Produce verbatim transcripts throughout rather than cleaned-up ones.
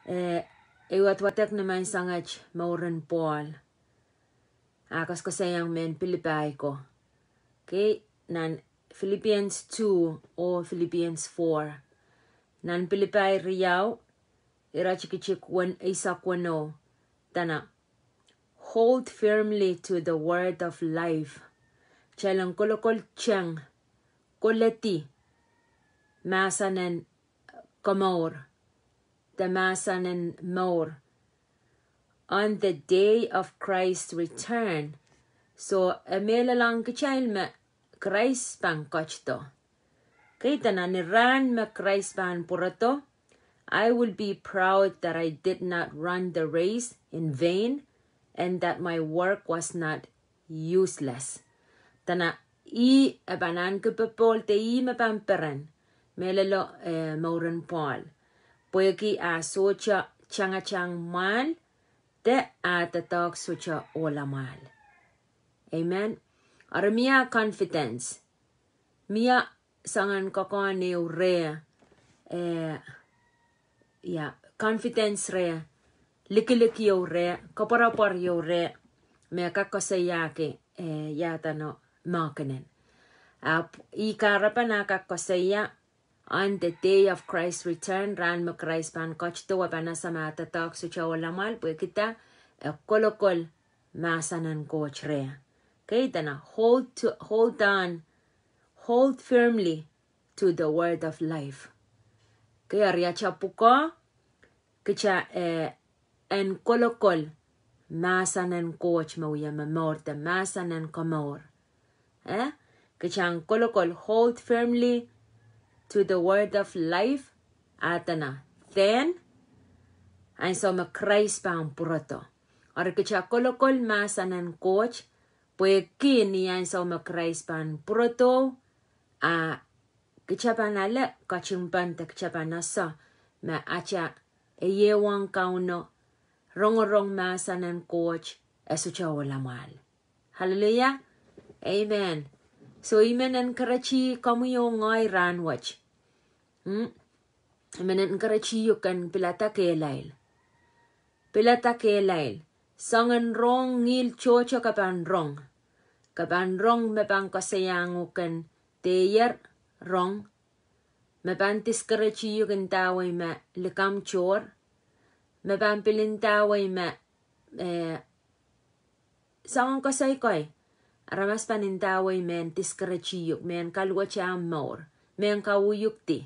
eh, ehu wadwadek ni maing sangete mouren Pohl. A koasoakoasoiong mehn Pilipai ko. Okay, nan Philippians two oh Philippians four. Nan Pilipai riau, iretikitik wen, eisek weneu, dene, "Hold firmly to the word of life." Kitail en kolokol teng, koledi mahsen en komour, de mahsen en mour. On the day of Christ's return. So, e mehlel ong kitail me Krais pahn ketido. Okay, dene ni rahn me Krais pahn pwurodo, "I will be proud that I did not run the race in vain and that my work was not useless." Dene ih e pahn ahneki popohl de ih me pahn peren, mehlelo, eh, mouren Pohl. Pwehki a sohte tangatang mwahl, de a doadoahk sohte ohla mwahl. Amen. Eri mie confidence. Mie soangen kokohn ehu reh, eh, ia, confidence reh, likilik ehu reh, koapworopwor ehu reh, me kak koasoiahki, eh, ia dene mahkinen. Ahpw ih kahrepen a kak koasoia, on the day of Christ's return, rahn me Krais pahn ketido, e pahn ese me a doadoahk sohte ohla mwahl, pwehki dah? E kolokol mahsen en Koht reh. Okay, dene hold to, hold on, hold firmly to the word of life. Okay, eri atail pwukoa, kitail, eh, en kolokol mahsen en Koht me wia momour de mahsen en komour. Eh? Kitail en kolokol, hold firmly to the word of life, a dene, then, ansou me Krais pahn pwurodo. Eri kitail kolokol mahsen en Koht, pwehki ni ansou me Krais pahn pwurodo, a kitail pahn ale katingpen de kitail pahn ese me atail ehuong Kauno, rongorong mahsen en Koht, e sohte ohla mwahl. Hallelujah. Amen. So I men encourage komwi oh ngehi rahn wet. Hmm? I men encourage uhk en pilada kehlail. Pilada kehlail. Soangen rong ngihl tohto ke pahn rong. Ke pahn rong me pahn koasoiahng uhk en deier, rong. Me pahn discourage uhk ndawei me likamw tohr. Me pahn pil ndawei me, eh, soangen koasoi kei. Aramas pahn ndawei mehn discourage uhk, mehn kaluwete omw mour, mehn kauhukdi.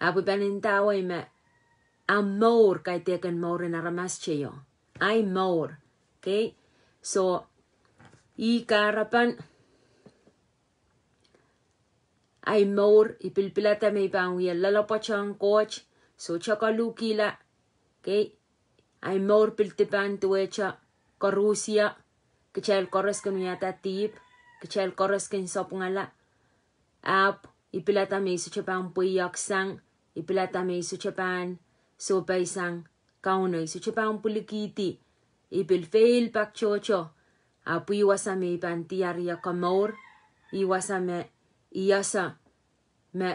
Ahpw I pahn ndawei me omw mour kaidehkin mour en aramas teio. Ahi mour. Okay? So, ih kahrepen, ahi mour, I pil pilada me I pahn wia loalopwoat ong Koht, sohte koluhkihla. Okay? Ahi mour pil dipan duwehte koaros, kitail koaros kin wiahda dihp, kitail koaros kin sapwungala. Ahpw I pilada me I sohte pahn pweiek sang, I pilada me I sohte pahn sohpeisang Kauno, I sohte pahn pwilikihdi, I pil fail pak tohto. Ahpw ih wasa me I pahn diar ie komour, ih wasa me I ese me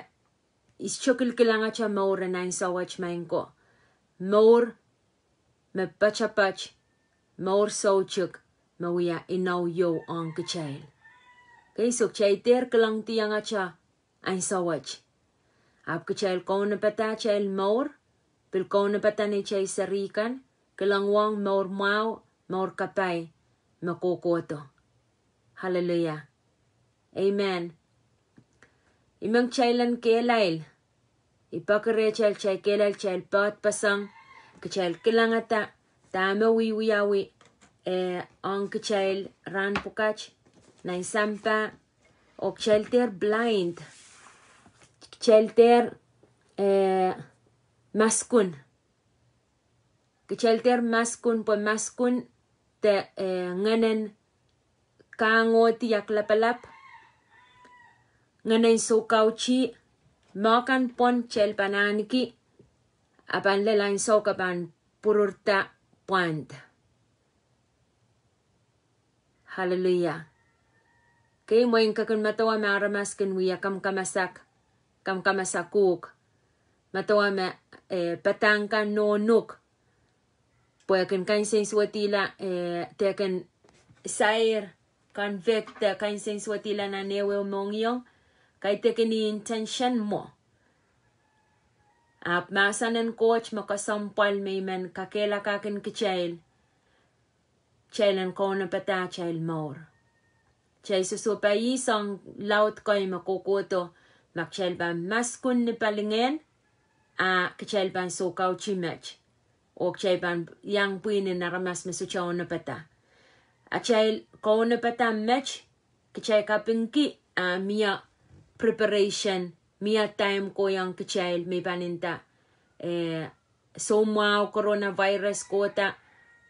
I sohte kilkilang atail mour en ansou wet, maing ko. Mour me poatopoat, mour soutuk, me wia inou iou ong kitail. Okay, so kitail dehr kilangdiong atail ansou wet. Ahpw kitail kaunopada atail mour, pil kaunopada neitail seri kan, kilang uhwong mour mwahu, mour kapai, me kohkohdo. Hallelujah. Amen. I men kitail en kehlail. I peki rehtail, kitail kehlail, kitail poadpeseng, kitail kilangada dahme wiewiawi, eh, ong kitail rahn pwukat, nan sampah, oh kitail dehr blind. Kitail dehr, eh, maskun. Kitail dehr maskun, pwe maskun de, eh, ngehnen kahngohdi aklapalap, ngehnen soukautih, me kan pwon kitail pahn ahneki, a pahn lel ansou ke pahn pwururda pwand. Hallelujah. Okay, mwein ke kin medewe me aramas kin wia kamakamasek, kamakamasek uhk. medewe me, eh, padahk kan nohno, pwe kin kansensuwedihla, eh, de kin sair, convict de kansensuwedihla nan ehuehu mohngiong, kaidehkin intention mwo. Ahpw mahsen en Koht me kesempwal me I men kakehlakahkin kitail, kitail en kaunopada atail mour. Kitail sohsohpai soahng laud kei me kohkohdo, ma kitail pahn maskun ni palingehn, a kitail pahn soukautih met, oh kitail pahn iang pwihn en aramas me sohte kaunopada. Atail kaunopada met, kitail kapingki, a mie preparation, mie time kohiong kitail me I pahn nda, eh, soumwahu coronavirus kohda,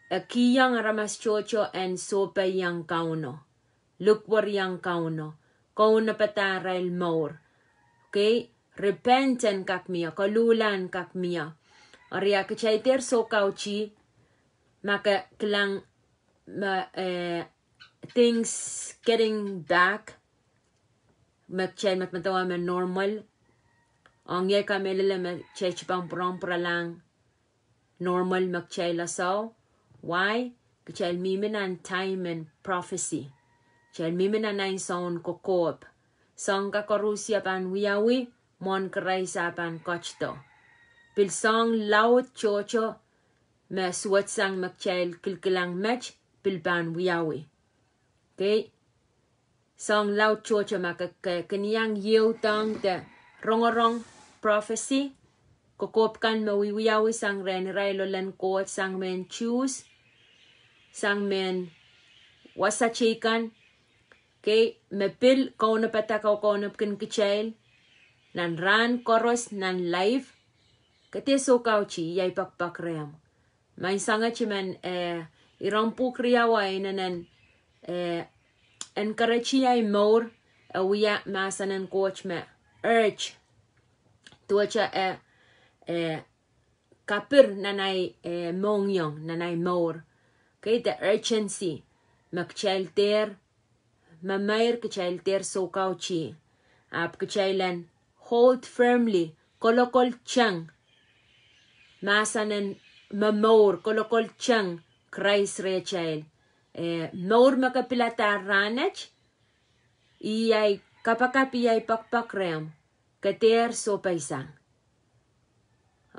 e kihong aramas tohto en sohpeiong Kauno, likwerihong Kauno, kaunopada arail mour. Okay? Repent en kak mie, koluhla en kak mie. Eri a kitail dehr soukautih, ma ke kilang me, eh, things getting back, me kitail medemedewe me normal. Ong iei kamehlele me kitail sohte pahn pwurehng pwuralahng normal me kitail ese. Why? Kitail mihmi nan time en prophecy. Kitail mihmi nan ahnsoun kokohp. Soahng koaros pahn wiawi, mwohn Krais a pahn ketido. Pil soahng laud tohto me suwedsang me kitail kilkilang met, pil pahn wiawi. Okay? Soahng laud tohto ma ke, ke, ke kin iang ieu dohng de rongorong prophecy, kokohp kan me wiewiawi sang rehn irail ohl en Koht, sang mehn Jews, sang mehn wasa teikan, okay, me pil kaunopada ko kaunopkin kitail, nan rahn koaros, nan life, ke dehr soukautih, iei poakepoak rehmw. Maing Sahm, I men, eh, iren pwuhk riau a inenen, eh, encourage ahi mour, e wia mahsen en Koht me urge. Duwehte e, eh, kapir nan ahi, eh, mohngiong, nan ahi mour. Okay, the urgency. Me kitail dehr, me meir kitail dehr soukautih. Ahpw kitail en hold firmly, kolokol teng. Mahsen en momour, kolokol teng Krais rehtail. Eh, mour me ke pilada rahnwet, iei kapakap, iei poakepoak rehmw, ke dehr sohpeisang.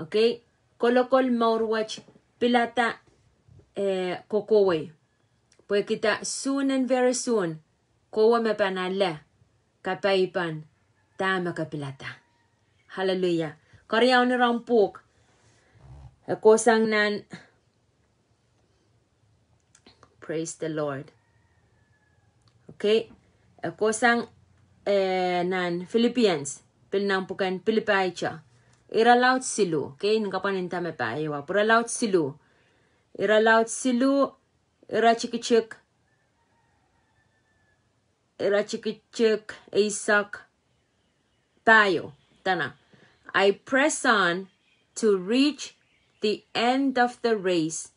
Okay, kolokol mour wet, pilada, eh, kohkohwei. Pwehki da soon and very soon, kowe me pahn ale, kapai pahn, dahme ke pilada. Hallelujah. Keriaun iren pwuhk, e kohsang nan, praise the Lord. Okay, e kohsang, eh, nan Philippians, pil nan pwuken Pilippai ta. Irelaud siluh, okay, ni kapwan nda me pahieu, ahpw irelaud siluh. Irelaud siluh, iretikitik, iretikitik eisek pahieu, dene, "I press on to reach the end of the race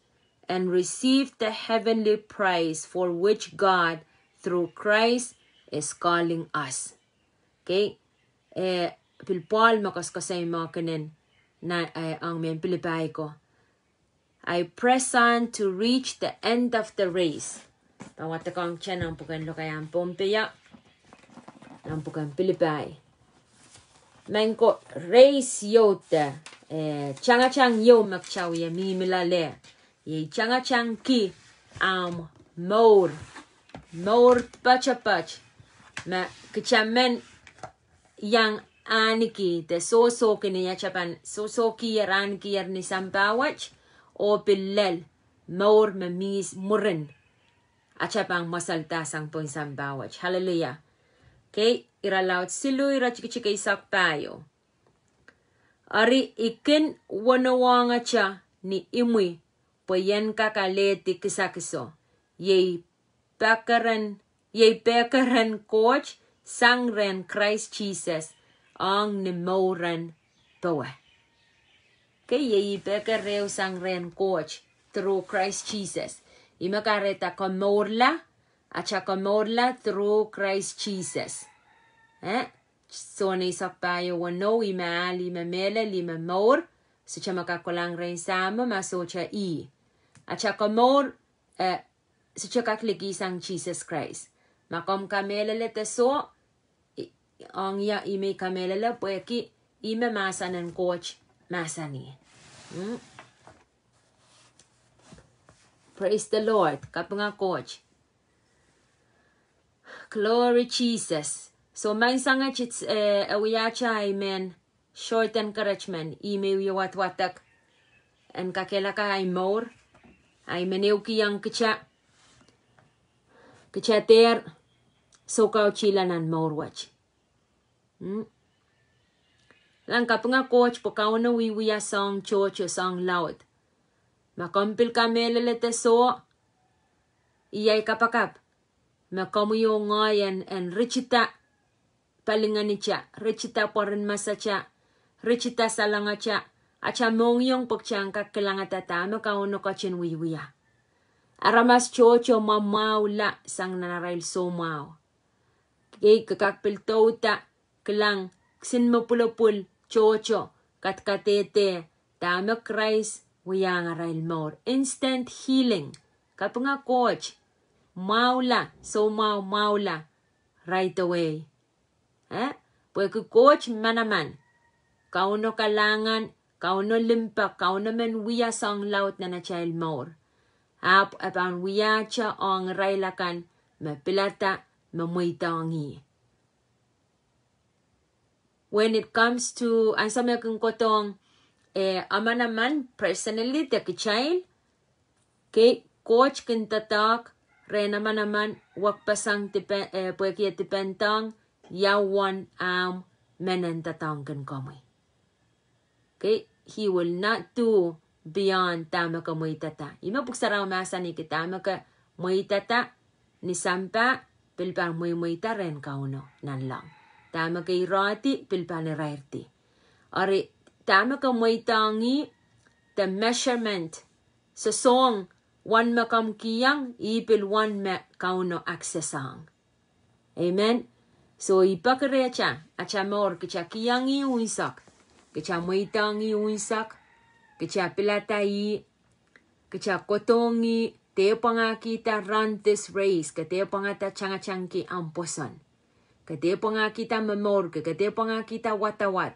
and receive the heavenly prize for which God through Christ is calling us." Okay, eh, pil Paul me koasoakoasoai mehkenen, na, eh, ong mehn Pilippai ko. "I press on to reach the end of the race." Pahn wadek ong kitail nan pwuken lokaiahn Pohnpeio, nan pwuken Pilippai. Maing ko, race ieu de, eh, tangatang ieu me kitail wie mihmi loale. Iei tangatangki ahmw mour. Mour poatopoat. Me kitail men iang ahneki de sohsohki ni atail pahn sohsohkier, ahnekier ni sampah wet, oh pil lel mour me mihs mwurin atail pahn mwosaldahsang pohn sampah wet. Hallelujah. Okay, irelaud siluh, iretikitik eisek pahieu. "Eri I kin wenewehngete ni imwi pwe I en kak alehdi kisakiso, iei pekeren, iei pekeren Koht sang rehn Krais Sises, ong ni mouren powe." Okay, iei peker ehu sang rehn Koht through Christ Jesus. Ih me kahrehda komourla, atail komourla through Christ Jesus. Eh? sohn eisek pahieu weneu, ih me ahl, ih me mehlel, ih me mour. Sohte me kak kolahng rehn Sahmo ma sohte ih. Atail komour, eh, sohte kak likihsang Sises Krais. Ma komw kamehlele de soh, i-, ong ia ih me i kamehlele pwehki ih me mahsen en Koht mahsanih. Hmm? Praise the Lord. Kapinga Koht. Glory Jesus. So, maing sangete, eh, e wiahte ahi mehn short encouragement, ih me I wie wadwadek en kakehlaka ahi mour, ahi mehn ehukihong kita, kita dehr soukautihla nan mour wet. Hmm? Nan kapinga Koht pwe Kauno wiewia soahng tohto, soahng laud. Ma komw pil kamehlele de soh, iei kapakap me komwi oh ngehi en, en ritida palingenitail, ritida pwoarin masatail, ritida salengatail, atail mohngiong pwe kitail en kak kilangada dahme Kauno ketin wiewia. Aramas tohto mwamwahula sang nan arail soumwahu. Kei ke kak pil douda, kilang, kisin me pwulopwul, tohto, kadkadehde, dahme Krais wiahiong arail mour. Instant healing. Kapinga Koht. Mwahula, soumwahu mwahula, right away. Eh? Pwehki Koht manaman. Kauno kalahngan, Kauno limpoak, Kauno men wia soahng laud nan atail mour. Ahpw e pahn wiahte ong irail akan me pilada, me mweidohng ih. When it comes to, ansou me kin kohdohng, eh, amanaman personally de kitail, kei, Koht kin doadoahk rehn amanaman wekpeseng dipe-, eh, pwehki e dipendohng ia uwen ahmw men en doadoahngkin komwi. Okay, he will not do beyond dahme ke mweidada. Ih me Pwuhk Sarawi mahsanih, ke dahme ke mweidada ni sampah, pil pahn mweimweida rehn Kauno nanleng. Dahme ke irehdi, pil pahn irairdi. Eri, dahme ke mweidohng ih, the measurement, sosohng, uwen me komw kihong, ih pil uwen me Kauno access ong. Amen. So, I peki rehtail, atail mour, kitail kihong ih unsek, kitail mweidohng ih unsek, kitail pilada ih, kitail kohdohng ih, dehr pwangahkihda run this race, ke dehr pwangada tangatangki ahmw pwoson. Ke dehr pwangahkihda momourki, ke dehr pwangahkihda wadawad,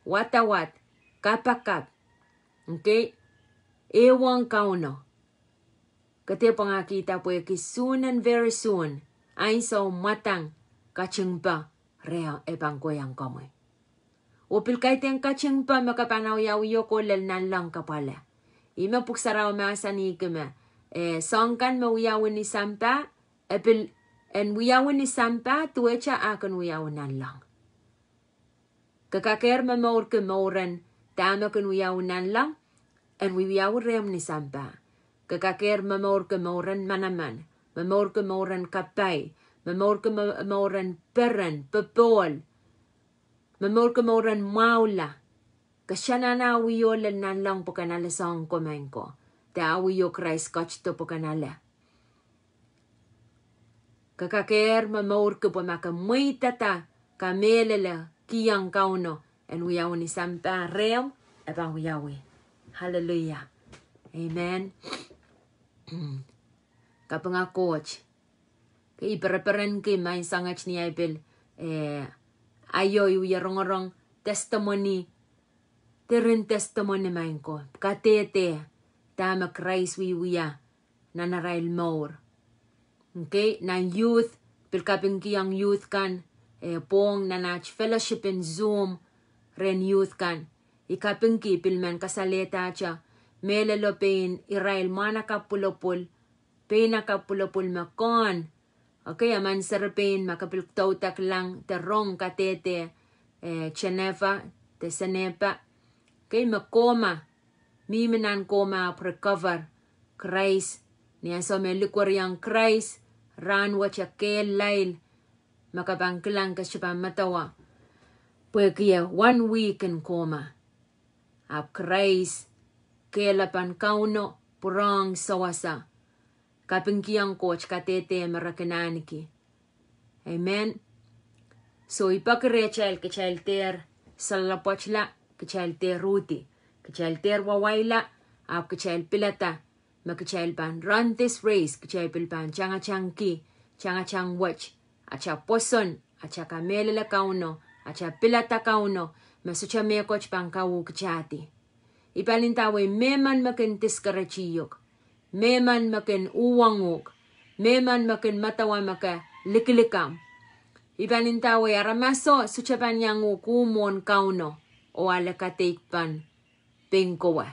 wadawad, kapakap. Okay? Ehuong Kauno. Ke dehr pwangahkihda pwehki soon and very soon, ansou mwadang katingpe reh e pahn kohiong komwi. Oh pil kaidehn katingpe me ke pahn awiawih oh lel nanleng kapwala. Ih me Pwuhk Sarawi mahsanihki me, eh, soahng kan me wiawi ni sampah, e pil en wiawi ni sampah, duwehte a kin wiawi nanleng. Ke kakehr momourki mouren dahme kin wiawi nanleng, en wiewiawi rehmw ni sampah. Ke kakehr momourki mouren manaman, momourki mouren kapai, momourki mo-, mouren peren, popohl, momourki mouren mwahula. Ke sohte anahne awiho lel nanleng pwe ke en ale soahng ko maing ko. De awiho Krais ketido pwe ke en ale. Ke kakehr momourki pwe ma ke mweidada, kamehlele, kihong Kauno en wiawi ni sampah rehmw, e pahn wiawi. Hallelujah. Amen. Kapinga Koht. Ke I pereperenki maing sangete ni ahi pil, eh, aio I wie rongorong testimony, diren testimony maing ko. Kadehde, dahme Krais wiewia nan arail mour. Okay, nan youth, pil kapingkihong youth kan, eh, pwong nan aht fellowship en Zoom, rehn youth kan. I kapingki pil men kasalehda atail mehlelo pein irail mwahnakapw pwulopwul, pein akapw pwulopwul me kohn. Okay, emen serepein me ke pil douda kilang de rong kadehde, eh, Geneva, de Seneba. Okay, me coma, mihmi nan coma ahpw recover. Krais, ni ansou me likweriong Krais, rahnwet e kehlail, me ke pahn kilang ke sohte pahn medewe. Pwehki e one week in coma. Ahpw Krais, kehlapen Kauno, pwurehng sewese. Kapingkihong Koht kadehde me re kin ahneki. Amen. So I peki rehtail, kitail dehr saloalopwoatla, kitail dehr uhdi, kitail dehr wawaila, ahpw kitail pilada me kitail pahn run this race, kitail pil pahn tangatangki, tangatang wet, ata pwoson, ata kamehlele Kauno, ata pilada Kauno, me sohte mehkot pahn kauhkitahdi. I pahn ndawei mehmen me kin discourage uhk, mehmen me kin uhwong uhk, mehmen me kin medewe me ke likilikamw. I pahn ndawei aramaso sohte pahn iang uhk uh mwohn Kauno, oh ale kadeik pahn pein kowe.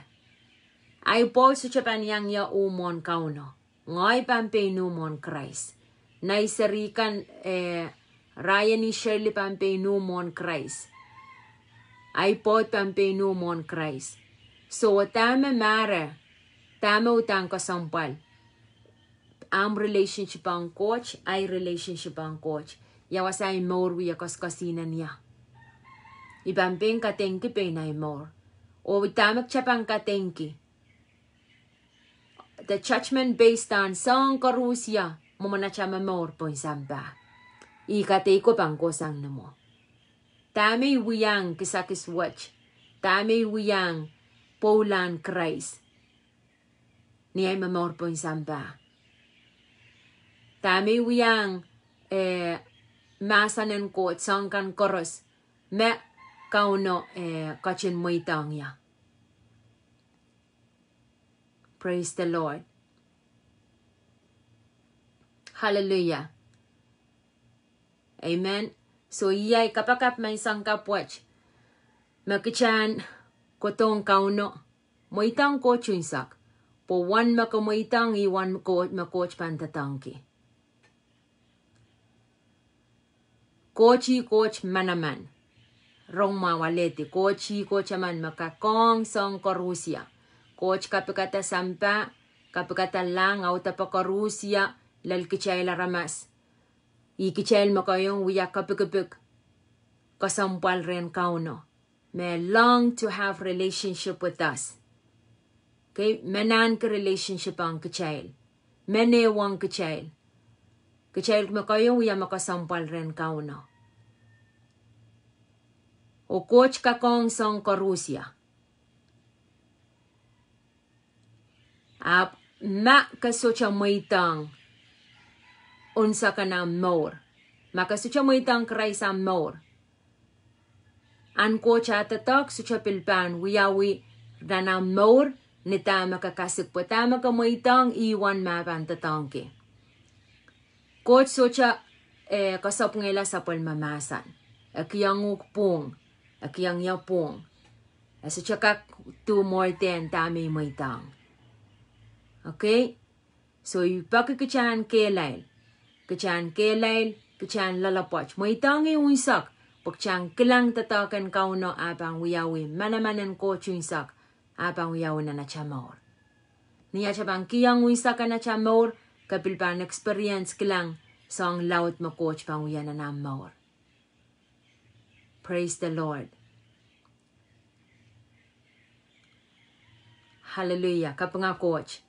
Ahi pwoud sohte pahn iang ie uh mwohn Kauno. Ngehi pahn pein uh mwohn Krais. Nei seri kan, eh, Ryan, Shirley pahn pein uh mwohn Krais. Ahi pwoud pahn pein uh mwohn Krais. So dahme matter, dahme uhdahn kesempwal? Ahmw relationship ong Koht, ahi relationship ong Koht. Ia wasa ahi mour wie koasoakoasoia? I pahn pein kadeingki pein ahi mour. Oh dahme kita pahn kadeingki? The judgment based on soahng koaros ia mwomwen ata momour pohn sampah. Ih kadeiko pahn kohsang ni mwo. Dahme I wiahiong kisakis wet, dahme I wiahiong pwoulahn Krais ni ahi momour pohn sampah. Dahme I wiahiong, eh, mahsen en Koht soahng kan koaros me Kauno, eh, ketin mweidohng ie. Praise the Lord. Hallelujah. Amen. So iei ahi kapakap me I sang kapwet, me kitail en kohdohng Kauno, mweidohng Koht unsek, pwe uwen me ke mweidohng, ih uwen me Koht, me Koht pahn doadoahngki. Koht ih Koht manaman. Rong mwahu alehdi, Koht ih Koht emen me kakohng soahng koaros ia. Koht kapikada sampah, kapikada lahng, audepe koaros ia, lel kitail aramas. Ih kitail me kohieng wia kepikipik, kesempwal rehn Kauno. Me long to have relationship with us. Okay, me nahnki relationship ong kitail. Me nehwong kitail. Kitail me kohieng wia me kesempwal rehn Kauno. Oh Koht kakohng soahng koaros ia. Ahpw ma ke sohte mweidohng unsek en ahmw mour, ma ke sohte mweidohng Krais ahmw mour, ahn Koht ah doadoahk sohte pil pahn wiawi nan ahmw mour, ni dahme ke kasik, pwe dahme ke mweidohng ih uwen me e pahn doadoahngki. Koht sohte, eh, kesempwal sapwellime mahsen. E kihong uhk pwung, e kihong ie pwung. E sohte kak do more than dahme I mweidohng. Okay? So I peki kitail en kehlail, kitail en kehlail, kitail en loalopwoat. Mweidohng ih unsek, pwe kitail en kilang doadoahk en Kauno ah pahn wiawi manaman en Koht unsek, ah pahn wiawi nan ata mour. Ni ata pahn kihong unsek en ata mour, ke pil pahn experience kilang soahng laud me Koht pahn wia nan ahmw mour. Praise the Lord. Hallelujah. Kapinga Koht.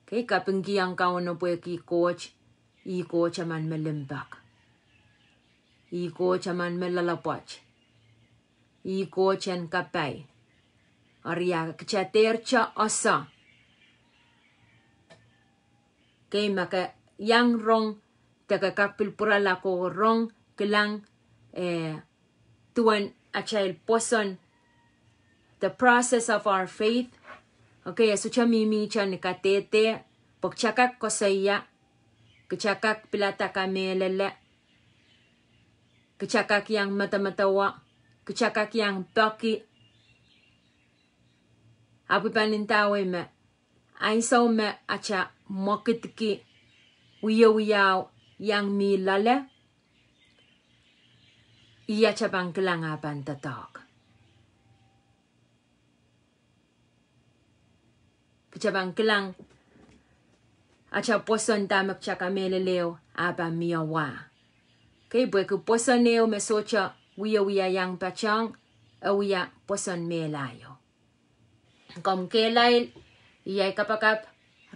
Okay, kapingkihong Kauno pwehki Koht, ih Koht emen me limpoak. Ih Koht emen me loalopwoat. Ih Koht en kapai. Eri ia kitail dehr ese. Okay, ma ke iang rong, de ke kak pil pwurala ko rong, kilang, eh, duwen atail pwoson, the process of our faith. Okay, e sohte mihmihte ni kadehde, pwe kitail kak koasoia, kitail kak pilada kamehlele, kitail kak iang medemedewe, kitail kak iang peki. Ahpw I pahn ndawei me ansou me ata mwekidki wiewiahu iang mi loale, ih ata pahn kilang ah pahn doadoahk. Kitail pahn kilang ata pwoson dahme kitail kamehlele ah pahn mie wa. Okay, pwehki pwoson ehu me sohte wiewia iang patehng, e wia pwoson mehla ieu. Komw kehlail, iei ahi kapakap,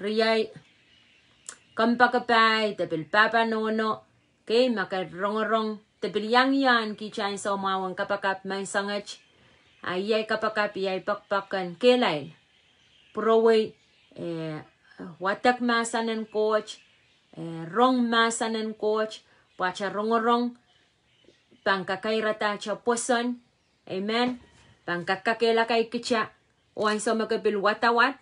riei, kompoakepahi, de pil pahpa nohno, okay, ma ke rongorong, de pil iang ie ahneki kitail ansou mwahu en kapakap menseng et. A iei kapakap, iei pekipek ken kehlail. Pwurowei, eh, wadek mahsen en Koht, eh, rong mahsen en Koht, pwe atail rongorong pahn kakairada atail pwoson. Amen. Pahn kakakehlakaiki kitail. Oh ansou me ke pil wadawad,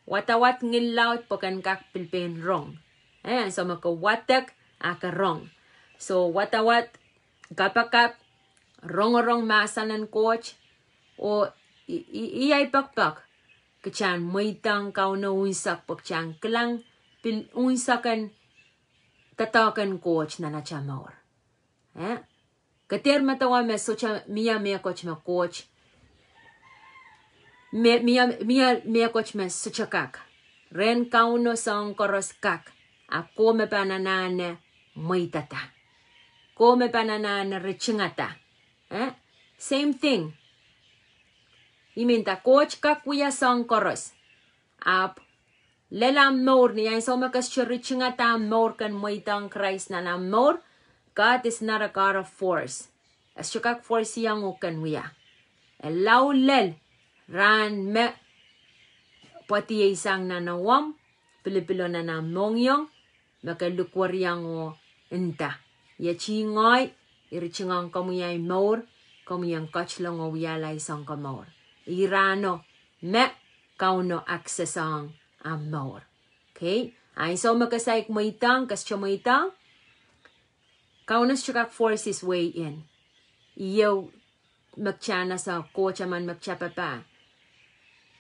wadawad ngil laud pwe ken kak pil pein rong. Eh, ansou me ke wadek, a ke rong. So, wadawad, kapakap, rongorong mahsen en Koht, oh i, i, iei pekipek. Kitail en mweidohng Kauno unsek pwe kitail en kilang pil unsek en doadoahk en Koht nan atail mour. Eh? Ke dehr medewe me sohte mie mehkot me Koht, me, mie, mie mehkot me sohte kak. Rehn Kauno soahng koaros kak. A ko me pahn anahne mweidada. Ko me pahn anahne ritingada. Eh? Same thing. I mean, da Koht kak wia soahng koaros. Ahpw lel ahmw mour, ni ansou me ke sohte ritingada ahmw mour ken mweidohng Krais nan ahmw mour, God is not a God of force. E sohte kak force-iong uhk ken wia. E lao lel rahn me pwediei sang nan omw, pilipilo nan ahmw mohngiong, me ke likwerihong oh nda, iet ih ngehi, I ritingohng komwi ahi mour, komwi en ketilong oh wiahla ahi soangkomour. Ih rahno me Kauno access-ohng ahmw mour. Okay? Ansou me ke saik mweidohng, ke sohte mweidohng, Kauno sohte kak force his way in. Ieu me kitail anahne Koht emen me kitail papah.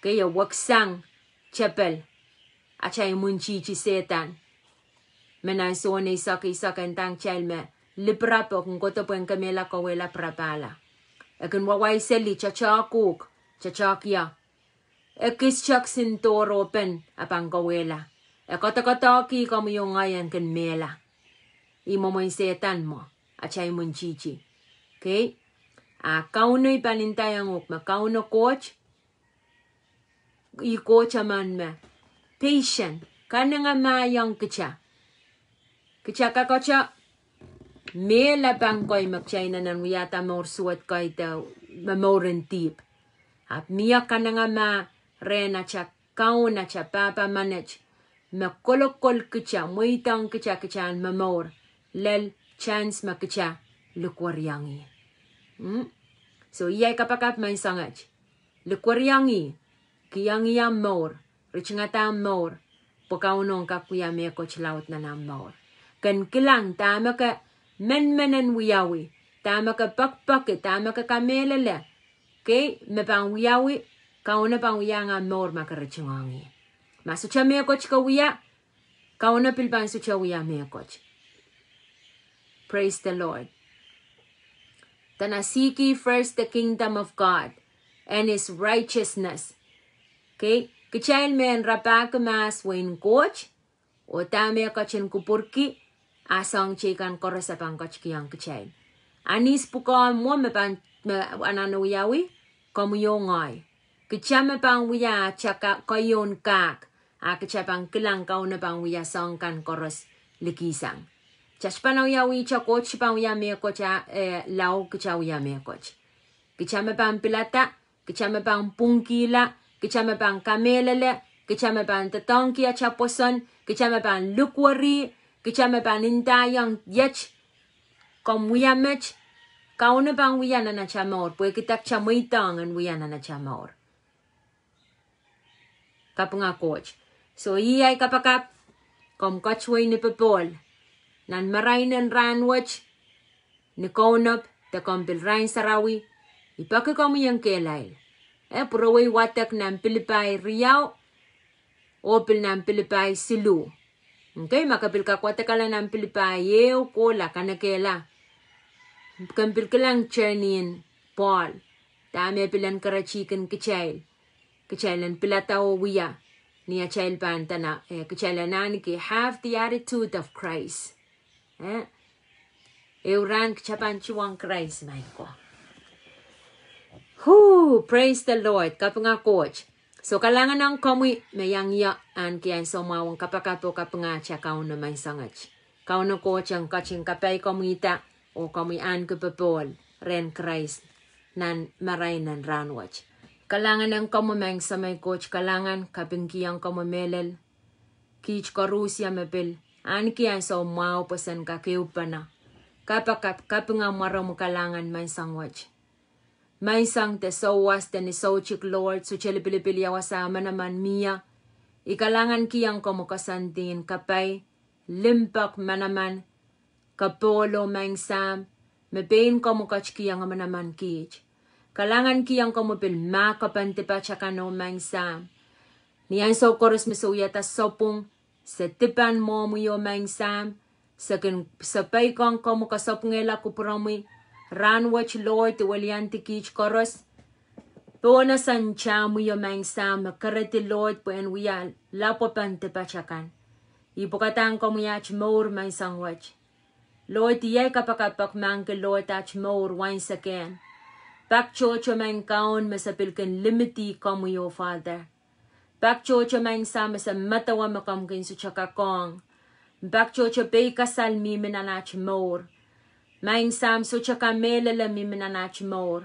Ke iei weksang tepel atail imwintihti Sehdan, me nan Sohn eisek, eisek e ndahng kitail me lipirap e kin kohdo pwehn kemehla, kauwehla, pirapahla. E kin wawai seli, toatohk uhk, toatohk ie. E kis tohk sin dohr oh pen, a pahn kauwehla. E koadokoadoahki komwi oh ngehi en kin mehla. Ih mwomwen Sehdan mwo, atail imwintihti. Okay? A Kauno I pahn ndaiong uhk me Kauno Koht, ih Koht emen me patient, kanengamah iong kitail. Kitail kakete mehla pahn kei me kitail inenen wiahda mour suwed kei de mour en dihp. Ahpw mie kanengamah rehn atail Kaun, atail Pahpa Menet, me kolokol kitail, mweidohng kitail, kitail en momour, lel chance me kitail likwerihong ih. Hmm? So, iei kapakap menseng et. Likwerihong ih, kihong ih ahmw mour, ritingada ahmw mour, pwe Kauno en kak wia mehkot laud nan ahmw mour. Ken kilang dahme ke menmen en wiawi, dahme ke pekipeki, dahme ke kamehlele. Okay, me pahn wiawi, Kauno pahn wiahiong ahmw mour ma ke ritingohng ih. Ma sohte mehkot ke wia, Kauno pil pahn sohte wia mehkot. Praise the Lord. Dene seek ye first the kingdom of God and his righteousness. Okay, kitail me en rapahki mahs wehin Koht, oh dahme e ketin kupwurki, a soahng teikan koaros e pahn ketikihong kitail. Ahnsoun pwukoa mwo me pahn, me anahne wiawi, komwi oh ngehi. Kitail me pahn wia atail ka-, keieun kak, a kitail pahn kilang Kauno pahn wia soahng kan koaros likihsang. Kitail sohte pahn wiawi, kitail Koht sohte pahn wia mehkot, a, eh, lao kitail wia mehkot. Kitail me pahn pilada, kitail me pahn pwungkihla, kitail me pahn kamehlele, kitail me pahn doadoahngki atail pwoson, kitail me pahn likweri, kitail me pahn ndaiong iet, komw wia met, Kauno pahn wia nan atail mour, pwehki dahme kitail mweidohng en wia nan atail mour. Kapinga Koht. So, iei ahi kapakap, komw ketiwei ni popohl. Nan marain en rahnwet, ni Kaunop, de komw pil rahn sarawi, I peki komwi en kehlail. Eh, pwurowei wadek nan Pilipai riau, oh pil nan Pilipai siluh. Okay, ma ke pil kak wadekala nan Pilipai ehu, kohla, kanekehla. Ke pil kilang journey en Pohl. Dahme pil en keretihkin kitail. Kitail en pilada oh wia. Ni atail pahn dene, eh, kitail en ahneki have the attitude of Christ. Eh? Ehu rahn kitail pahn tuhwong Krais, my God. Whew, praise the Lord. Kapinga Koht. So kalahngan ong komwi me iang ie ahneki ansou mwahu en kapakap oh kapinga atail Kauno menseng et. Kauno Koht en ketin kapai komwihda. oh komwi ahneki popohl rehn Krais nan marain en rahnwet. Kalahngan ong komwi Maing Semei Koht, kalahngan, kapingkihong komwi mehlel kiht koarusie me pil ahneki ansou mwahu pwe sen kak ehupene. Kapakap, kapinga mwaromwi kalahngan Maing Sang wet. Maing Sang, de souwas de ni soutik Lord, sohte lipilipil ia wasa manaman mie, I kalahngankihong komwi koasoandi en kapai, limpoak, manaman, kapohl oh Maing Sahm, me pein komwi ketikihong manaman kiht. Kalahngankihong komwi pil mahkpen dipat akan oh Maing Sahm. Ni ansou koaros me se wiahda sapwung, se dipan mwohmwi oh Maing Sahm, se kin, se peikiong komwi, kesapwungehla kupwuromwi rahnwet Lord, I weliandi kiht koaros pohnsehn tahmwi oh Maing Sahm me keredi Lord pwe en wia lapwepen dipat akan. I pwukadahng komwi aht mour Maing Sang wet. Lord, iei kapakap, pak mahkpen Lord aht mour once again. Pak tohto Maing Kaun me se pil kin limidi komwi oh Father. Pak tohto Maing Sahm me se medewe me komw kin sohte kakohng. Pak tohto peikasal mihmi nan aht mour. Maing Sahm, sohte kamehlele mihmi nan aht mour.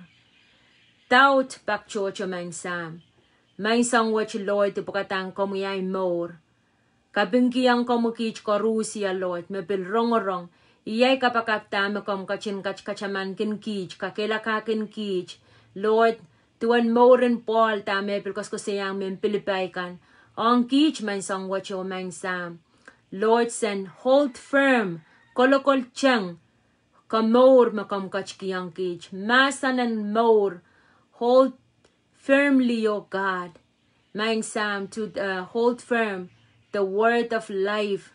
Doubt, pak tohto Maing Sahm. Maing Sang wet Lord, I pwukadahng komwi ahi mour. Kapingkihong komwi kiht koarusie Lord me pil rongorong. Iei kapakap dahme komw ketin kat, katamankin kiht, kakehlakahkin kiht Lord, duwen mouren Pohl dahme pil koasoakoasoiaiong mehn Pilipai kan ong kiht Maing Sang wet oh Maing Sahm. Lord, sen hold firm, kolokol teng komour me komw ketikihong kiht. Mahsen en mour, hold firmly, oh God. Maing Sahm, to, uh, hold firm the word of life.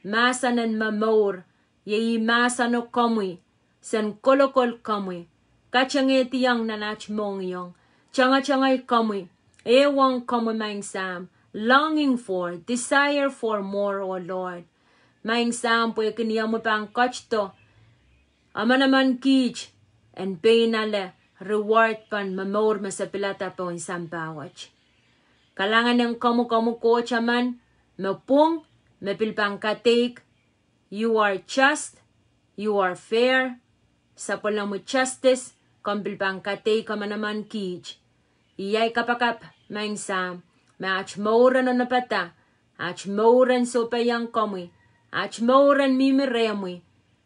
Mahsen en momour, iei mahseno komwi, sen kolokol komwi, katengehdiong nan aht mohngiong, tengetengei komwi, ehuong komwi Maing Sahm, longing for, desire for more, oh Lord. Maing Sahm, pwehki ni omwi pahn ketido, amanaman kiht en pein ale reward pahn momour me se pilada pohn sampah wet. Kalahngan ong komwi, komwi Koht emen me pwung, me pil pahn kadeik, you are just, you are fair, sapwellimomwi justice, komw pil pahn kadeik amanaman kiht. Iei ahi kapakap Maing Sahm, me aht mour en onopada, aht mour en sohpeiong komwi, aht mour en mihmi rehmwi,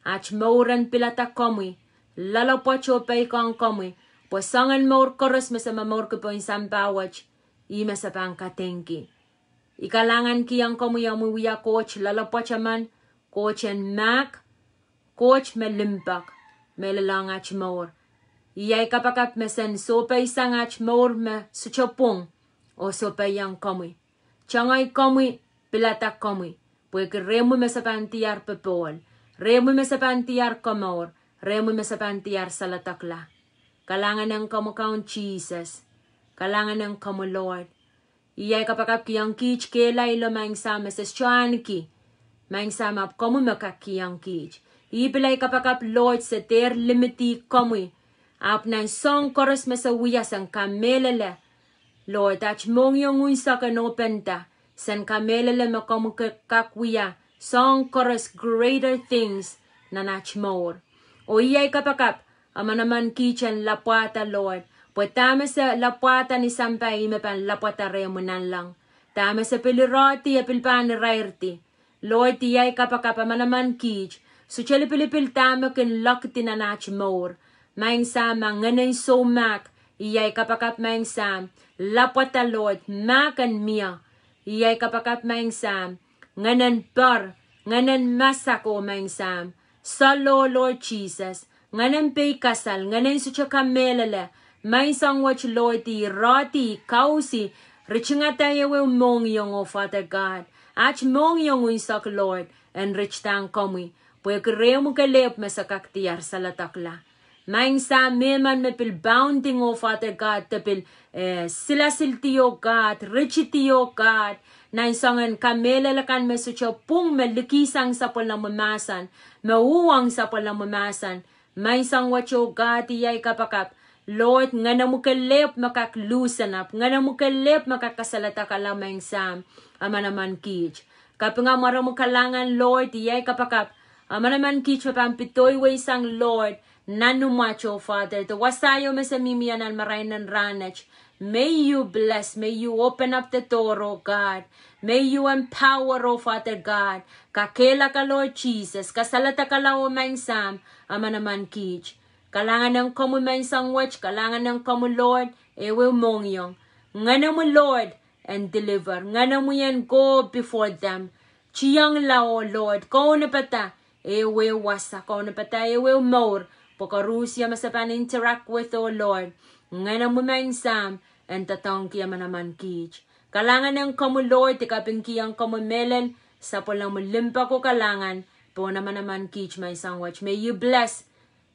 aht mour en pilada komwi, loalopwoat oh peikiong komwi, pwe soangen mour koaros me se momourki pohn sampah wet, ih me se pahn kadeingki. I kalahngankihong komwi omwi wia Koht loalopwoat emen, Koht en mahk, Koht me limpoak, me lelohng aht mour. Iei ahi kapakap me sen sohpeisang aht mour me sohte pwung, oh sohpeiong komwi. Tengei komwi, pilada komwi, pwehki rehmwi me se pahn diar popohl, rehmwi me se pahn diar komour, rehmwi me se pahn diar saledekla. Kalahngan ong komwi Kaun Sises. Kalahngan ong komwi Lord. Iei ahi kapakap, kihong kiht kehlail oh Maing Sahm me se sohte ahneki, Maing Sahm, ahpw komwi me kak kihong kiht. Ih pil ahi kapakap Lord, se dehr limidi komwi, ahpw nan soahng koaros me se wia sen kamehlele Lord, aht mohngiong unsek en ohpenda, sen kamehlele me komwi ke-, kak wia soahng koaros, greater things, nan aht mour. Oh iei ahi kapakap, amanaman kiht en lapwada Lord, pwe dahme se lapwada ni sampah ih me pahn lapwada rehmwi nanleng. Dahme se pil irehdi e pil pahn irairdi. Lord, iei ahi kapakap, amanaman kiht, sohte lipilipil dahme kin lokdi nan aht mour, Maing Sahm, ma ngehnen soumahk, iei ahi kapakap Maing Sahm, lapwada Lord, mahk en mie. Iei ahi kapakap Maing Sahm, ngehnen poar, ngehnen masak oh Maing Sahm, saloh Lord Sises, ngehnen peikasal, ngehnen sohte kamehlele, Maing Sahm wet Lord, irehdi, kausi, ritingada ehu mohngiong oh Father God, aht mohngiong unsek Lord, en ritidahng komwi, pwehki rehmwi kelehpw me se kak diar saledekla. Maing Sahm, mehmen me pil bounding oh Father God, de pil, eh, silasildi oh God, ritidi oh God, nan soangen kamehlele kan me sohte pwung me likihsang sapwellimomwi mahsen, me uhwong sapwellimomwi mahsen, Maing Sahm wet oh God, iei ahi kapakap, Lord, ngenemwi kelehpw me kak loosen up, ngenemwi kelehpw me kak kasaledekla Maing Sahm, amanaman kiht. Kapinga mwaromwi kalahngan Lord, iei ahi kapakap, Emenemen kiht me pahn pedoiwei sang Lord, nan imwet oh Father, de wasa ieu me se mihmi nan marain en rahnwet. May you bless, may you open up the door, oh God. May you empower, oh Father God. Kakehlaka Lord Jesus, kasaledekala oh Maing Sahm, emenemen kiht. Kalahngan ong komwi Maing Sahm wet, kalahngan ong komwi Lord, ehuehu mohngiong. Ngenemwi Lord, en deliver. Ngenemwi en go before them. Tiongla oh Lord, kaunopada ehuehu wasa, kaunopada ehuehu mour, pwe koaros me se pahn interact with oh Lord. Ngenemwi Maing Sahm, en doadoahngki emenemen kiht. Kalahngan ong komwi Lord, I kapingkihong komwi mehlel, sapwellimomwi limpoak oh kalahngan, pohn emenemen kiht Maing Sahm wet. May you bless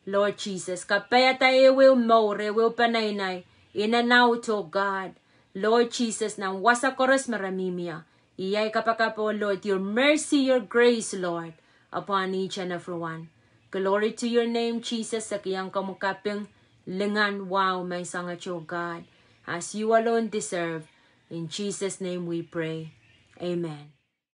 Lord Jesus, kapaiada ehuehu mour, ehuehu peneinei, in and out, oh God. Lord Jesus, nan wasa koaros me re mihmi ie. Iei ai kapakap, oh Lord, your mercy, your grace, Lord, upon each and every one. Glory to your name, Jesus, se kihong komwi kaping, lingan, wahu, Maing Sahm wet, oh God, as you alone deserve. In Jesus' name we pray. Amen.